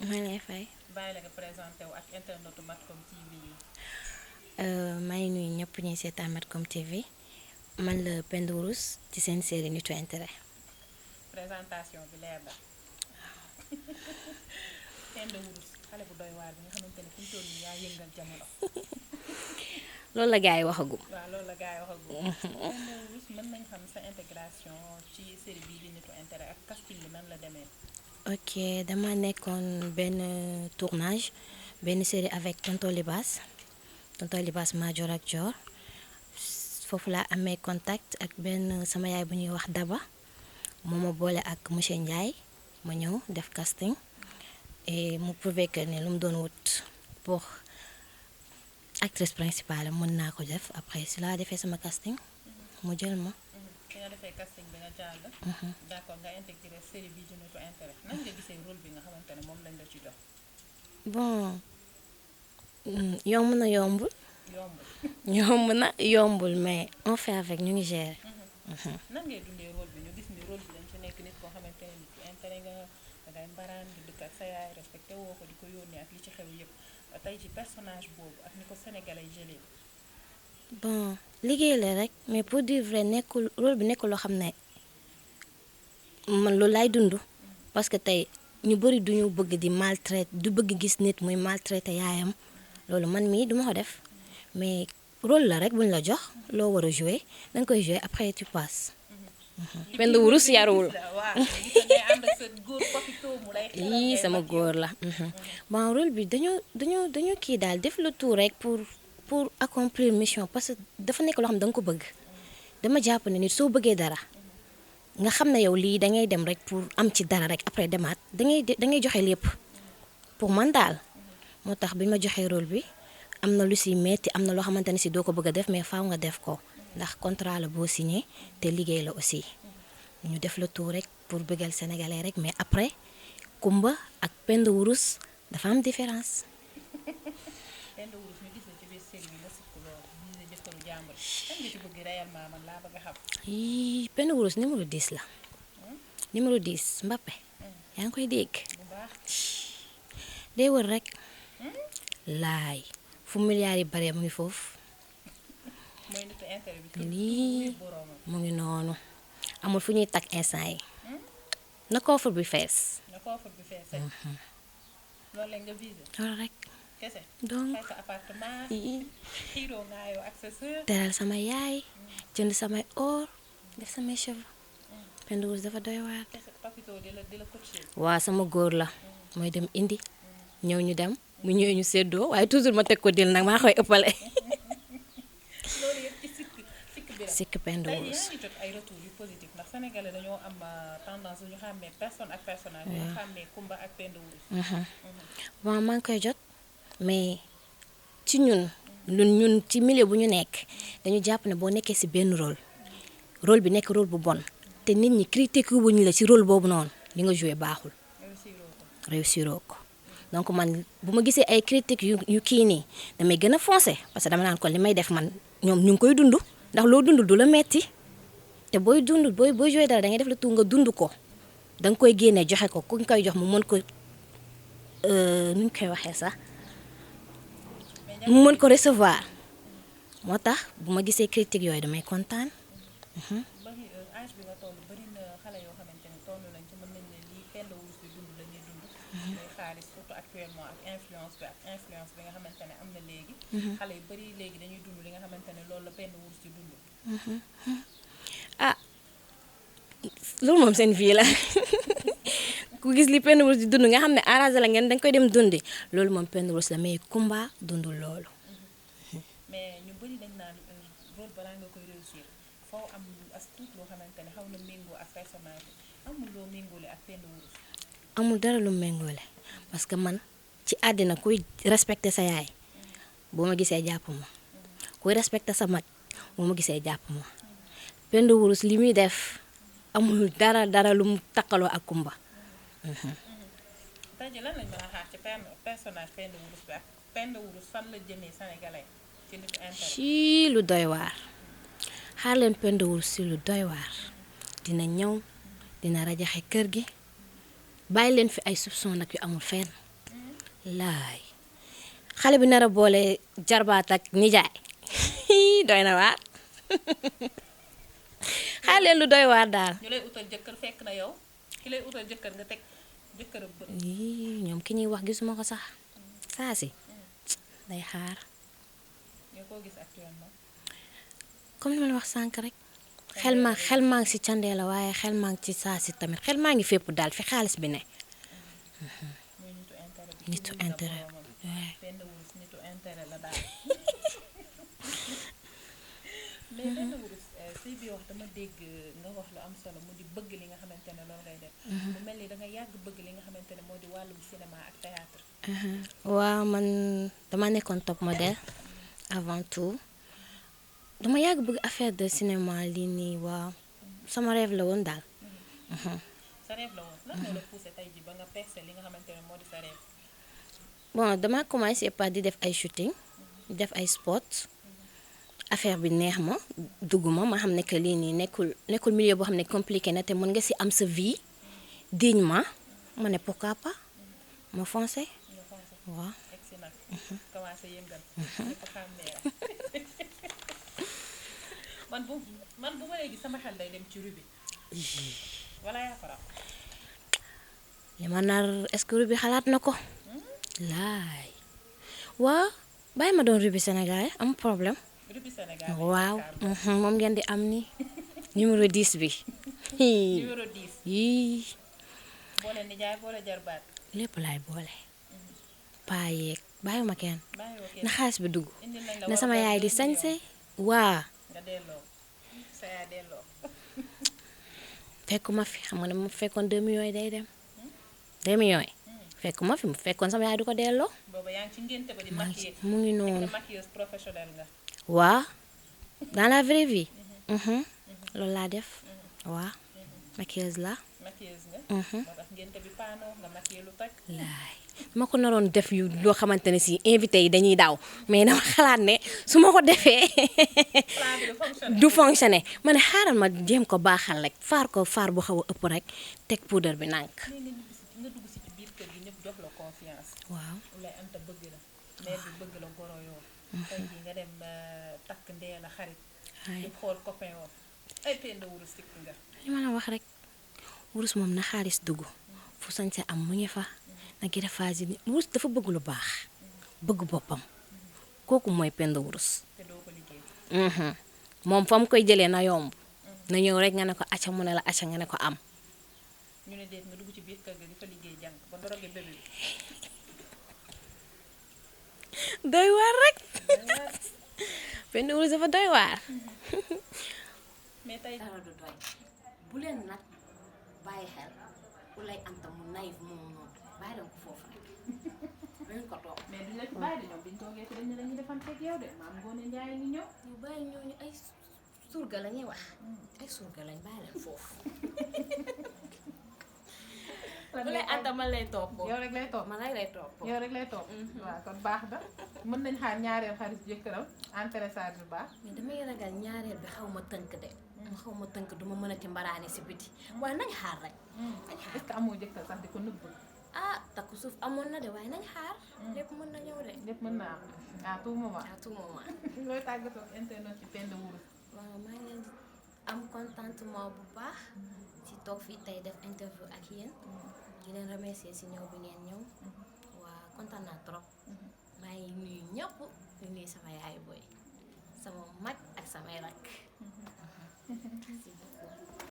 maa ngi lay fay. bàyyi la nga présenté wu ak internetu Mancom TV yi. maa ngi nuyu ñëpp ñuy seetaan Mancom TV man la Penda Wurus ci seen série Nitu Intérêt. présentation bi leer na Penda Wurus xale bu doy waar bi nga xamante ne fi mu toll nii yaa yëngal jamono. loolu la gars yi waxagum. waaw loolu la gars yi waxagum. Penda Wurus mën nañ xam sa intégration ci série bii di Nitu Intérêt ak casting bi nan la demee. ok dama nekkoon benn tournage benn série avec tonton Libaas Madior ak Dior foofu laa amee contact ak benn sama yaay bu ñuy wax Daba moo ma boole ak monsieur Ndiaye ma ñëw def casting et mu prouvé que ne lu mu doon wut pour actrice principale mën naa ko def après si laa defee sama casting mu jël ma. ki nga defee casting bi nga jàll. d'accord nga intégré série bii di Nitu Intérêt nan nga gisee rôle bi nga xamante ne moom lañ la ci jox. bon yomb na yombul. yombul. yomb na yombul mais on fait avec ñu ngi gérer. nan ngay dundee rôle bi ñu gis ni rôle bi dañ ci nekk nit koo xamante ne Nitu Intérêt nga dangay mbaraan di dëkk ak sa yaay respecté woo ko di ko yónnee ak li ci xew yëpp tey ci personnage boobu ak ni ko sénégalais jëlee. bon liggéey la rek mais pour dire vrai nekkul rôle bi nekkul loo xam ne man loolu laay dund parce que tey ñu bëri duñu bëgg di maltraite du bëgg gis nit muy maltraité yaayam loolu man mii duma ko def mais rôle la rek buñ la jox loo war a jouer danga koy jouer après tu passes. Penda Wurus yaruwul. yii sama góor la. bon rôle bi dañoo kii daal def le tout rek pour accomplir mission parce que dafa nekk loo xam ne da nga ko bëgg dama jàpp ne nit soo bëggee dara nga xam ne yow lii da ngay dem rek pour am ci dara rek après demaat da ngay joxe lépp pour man daal moo tax bi ma joxee rôle bi am na lu si metti am na loo xamante ne si doo ko bëgg a def mais faaw nga def ko ndax contrat la boo signé te liggéey la aussi ñu def le tout rek pour bëggal sénégalais rek mais après Kumba ak Penda Wurus dafa am différence. Penda Wurus ñu gis la ci biir série bi nga sikk lool ñu ne jëkkëru jàmbur kan nga ci bëgg réellement man laa bëgg a xam. Penda Wurus numéro 10 la. numéro 10 Mbappé. yaa ngi koy dégg. bu baax. day wër rek. laay fu milliards yi bare mu ngi foofu. mooy Nitu Intérêt bi. lii mu ngi noonu amul fu ñuy takk instant yi. na coffre bi fees. nga coffre bi fees. loolu la nga visé. loolu rek. kese. donc fay sa appartement. xiiroo ngaayoo ak sa sœur. teral sama yaay. jënd samay or def samay cheveux. Penda Wurus dafa doy waar. kese papito di la coacher. waa sama góor la. mooy dem indi. ñëw ñu dem mu ñëwee ñu séddoo waaye toujours ma teg ko dil nag maa koy ëppale. loolu yëpp ci sikk bi la. sikk Penda tey yaa Wurus. ngi jot ay retours yu positif ndax sénégalais dañoo am tendance ñu xàmmee personne ak personnage. ñu xàmmee Kumba ak Penda Wurus. bon maa ngi koy jot mais ci ñun ci milieu bu ñu nekk dañu jàpp ne boo nekkee ci benn rôle bi nekk rôle bu bon te nit ñi critique wuñu la ci rôle boobu noonu li nga joué baaxul réussiroo ko donc man bu ma gisee ay critiques yu kii nii damay gën a foncé parce que dama naan ko li may def man ñoom ñu ngi koy dund ndax loo dund du la metti te booy dund booy joué dara da ngay def la tout nga dund ko da nga koy génne joxe ko ku ñu koy jox mu mën ko nu ñu koy waxee sax mu mën ko recevoir moo tax bu ma gisee critique yooyu damay kontaan. bari âge bi nga toll bari na xale yoo xamante ne toll nañ ci mën nañ ne lii Penda Wurus bi dund la ñuy dund. muy xaalis surtout actuellement ak influence bi nga xamante ne am na léegi. xale yu bari léegi dañuy dund li nga xamante ne loolu la Penda Wurus di dund. ah loolu moom seen vie la ku gis li Penda Wurus di dund nga xam ne arrangé la ngeen dañ koy dem dundi loolu moom Penda Wurus la mais Kumba dundul loolu. mais ñu bari dañ naan rôle balaa nga koy réussir foo am as tuut loo xamante ne xaw na méngoo ak personnage amul loo méngoole ak Penda Wurus. amul dara lu méngoole parce que man ci àddina kuy respecté sa yaay boo ma gisee jàpp ma kuy respecté sa mag boo ma gisee jàpp ma Penda Wurus li muy def amul dara lu mu takkaloo ak Kumba. tey jii lan lañ mën a xaar ci personnage Penda Wurus bi ak Penda Wurus fan la jëmee sénégalais ci Nitu Intérêt. ci lu doy waar xaar leen Penda Wurus si lu doy waar dina ñëw dina rajaxe kër gi bàyyi leen fi ay soupçon nag yu amul fenn laay xale bi nar a boole jarbaat ak nijaay doy na waar xale lu doy waar daal. ñu lay utal jëkkër fekk na yow ki lay utal jëkkër nga teg jëkkëram bët. ñoom ki ñuy wax gisuma ko sax saa si day xaar. ñoo koo gis actuellement. comme li ma la wax sànq rek xel maa ngi si candee la waaye xel maa ngi ci saa si tamit xel maa ngi fépp daal fi xaalis bi ne. muy nitu intérêt bi. nitu intérêt waaye. benn wurus nitu intérêt la daal. mais benn wurus say bi wax dama dégg nga wax lu am solo mu di bëgg li nga xamante ne loolu ngay def. mu mel ni da nga yàgg bëgg li nga xamante ne moo di wàllum cinéma ak théâtre. waaw man dama nekkoon top modèle avant tout dama yàgg bëgg affaire de cinéma lii nii waaw sama rêve la woon daal. sa rêve la woon lan moo la poussé tey ji ba nga percé li nga xamante ne moo di sa rêve. bon dama commencé par di def ay shooting di def ay spot affaire bi neex ma dugg ma xam ne que lii nii nekkul milieu boo xam ne compliqué na te mën nga si am sa vie dignement ma ne pourquoi pas ma foncé nga foncé waaw. egg si nag. commencé yëngal. ñëpp xam ne man bu ma lay gis sama xel day dem ci Ruby. wala yaa ko raw. li ma nar est-ce que Ruby xalaat na ko laay waaw bàyyi ma doon Ruby Sénégal am problème. Ruby Sénégal. waaw moom ngeen di am ni numéro 10 bi. numéro 10. yii boole nijaay boole jarbaat. lépp laay boole. paa yeeg bàyyiwuma kenn bàyyiwoo kenn. na xaalis bi dugg indil nañ la na sama warugar yaay di 2 sañse millions. waa nga delloo sa yaay delloo. fekkuma fi xam nga ne mu fekkoon 2 millions yi day dem 2 millions yi fekkuma fi mu fekkoon sama yaay du ko delloo. booba yaa ngi ci ngénte ba di maa ngi maquiller. mu ngi noonu nekk maquilleuse professionnelle nga. waa dans la vraie vie loolu laa def waa maquilleuse la maquilleuse nga. moo tax ngénte bi paanoo nga maquiller lu toj. laay ma ko naroon def yu loo xamante ne si invité yi dañuy daaw mais dama xalaat ne su ma ko defee plan bi du fonctionner. du fonctionner ma ne xaaral ma jéem ko baaxal rek faar bu xaw a ëpp rek teg poudre bi nànk. léegi nga dugg si ci biir kër gi ñëpp jox la confiance. waaw lay am te bëgg la. mère bi bëgg la goro yoo. tey jii nga dem takk ndee la xarit. waaye di xool copain woon ay penda wurus sikk nga. li ma la wax rek wurus moom na xaalis dugg fu sañse am mu ngi fa na gën a phase yi wurus dafa bëgg lu baax bëgg boppam kooku mooy penda wurus. te doo ko liggéey. moom fa mu koy jëlee na yomb na ñëw rek nga ne ko acca mu ne la acca nga ne ko am. ñu ne déet nga dugg ci biir kër ga di fa liggéey jàng ba ndoroge bébé bi. doy waar rek penda wurus dafa doy waar. mais tey dara du doy bu leen nag bàyyi xel ku lay anta mu naïf moom noonu bàyyi leen ko foofu rek dañ ko toog. mais duñ la ci bàyyi de ñoom biñ toogee fi dañ ne dañuy defanteeg yow de maam Ngoné Ndiaye ngi ñëw. ñu bàyyi ñooñu ay surga la ñuy wax ay surga lañ bàyyi leen foofu. bu lay anta man lay topp. yow rek lay toog man rek lay topp. yow rek lay toog. waaw kon baax na mën nañ xaar ñaareel xarit jëkkëram intéressant bu baax. mais damay ragal ñaareel bi xaw ma tënk de. ma xaw ma tënk duma mën a ci mbaraane si biti waaye nañ xaar rek. nañ xaar est-ce que amoo jëkkër sax di ko nëbb. ah takku suuf amoon na de waaye nañ xaar. lépp mën na ñëw de. lépp mën naa am à tout moment. à tout moment. looy tàggatoo ak internet ci Penda Wurus. waaw maa ngi leen di am contentement bu baax ci toog fii tey def interview ak yéen di leen remercier si ñëw bi ngeen ñëw waa kontaan naa trop maa ngi nuyu ñëpp di nuyu sama yaay booy sama mag ak samay rakk